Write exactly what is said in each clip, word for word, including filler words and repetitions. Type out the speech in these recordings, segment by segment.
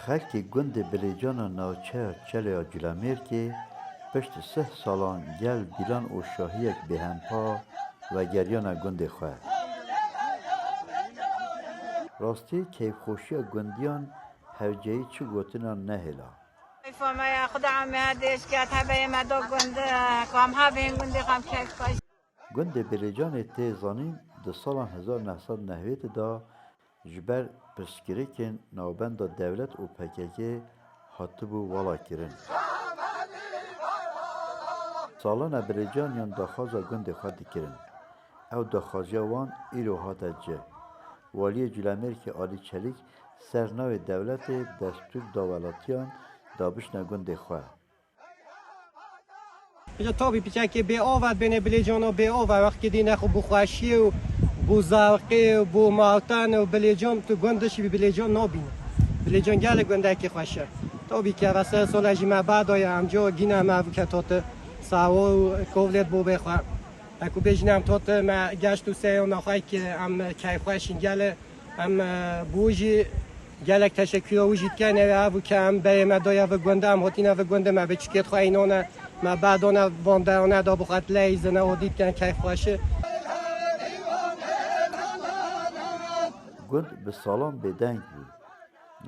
Xelkê gundê Bilêcana navçeya Çeleya Culemêrkê pişt sih salan gel dîlan û şahiyek bêhempa vegeriyane gundê xwe. Rastî keyfxweşiya gundiyan hewceyî çi gotinan nehêla. Keyfa me ya, Xuda emê her dêş ket, hebeyê me do gundê, kam hebên gundê, kam keyf xweş. Gundê Bilêcanê tê zanîn di salan hezar neh sed nehwêdî de ji ber pirsgirêkên navbenda dewlet û P K K hatibû valakirin. Salane Bilêcaniyan daxwaza gundê xwe dikirin. Ew daxwaziya wan îro hate cih. Waliyê Culemêrkê Alî Çelîk ser navê dewletê destûr da welatiyan da bişne gundê xwe. Îja tabî piçekê bê ava bêne Bilêcana bê ava, wextkê dîne xwe bû xweşiyê û bû zewqê û bû mawten û Bilêcan tu gund dişî bî Bilêcan nabîne. Bilêcan gelek gundekî xweş e. Tabî ke ve sê sola jî me bedaye, em co gîne me ev ke tote sawo û kovlêt bo bê xwe. Eku bêjîne em tote me geşt û seyona xwe ki em keyfxweşîn gele. Em, e, bi wî jî gelek teşekkûra wî jî dikin. Ew, ev ke em berê me daye vi gundê, em hatine vi gundê me bi çikêt xwe înone, me bedone van derane da bi xwe dileyîzine û dîtken keyfxweşî. Gund bi salan bêdeng bû.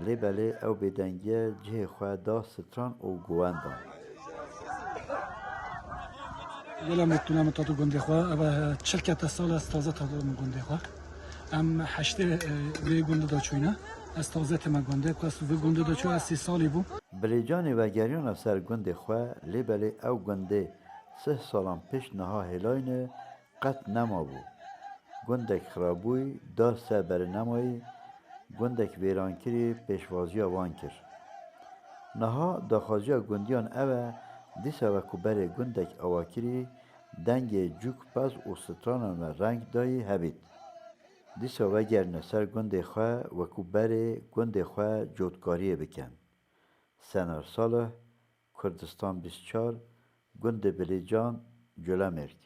Lê belê ew bêdengiye cihê xwe da stran û guwendan. Gelek mutlu me tato gundê xwe. Eve çil kete sal ez taze tato min gundê xwe. Em heştê, e, vê gundê de çûyne. Ez taze tême gundê. Ku ez vê gundê de çû, ez sê salî bû. Bilêcanê vegeriyana ser gundê xwe, lê belê ew gundê sih salan pêş niha hêlayne qet nemabû. Gundek xirabûyî da ser berê nemayî, gundek vêrankirî pêşwaziya wan kir. Niha daxwaziya gundiyan ew e, dîsa wekû berê gundek awakirî, dengê cûk, pez û stranan ve reng dayî hebît. Dîsa vegerîne ser gundê xwe, wekû berê gundê xwe cotkariyê bikin. Senar Salih, Kurdistan bîst çar, gundê Bilêcan, Culemêrg.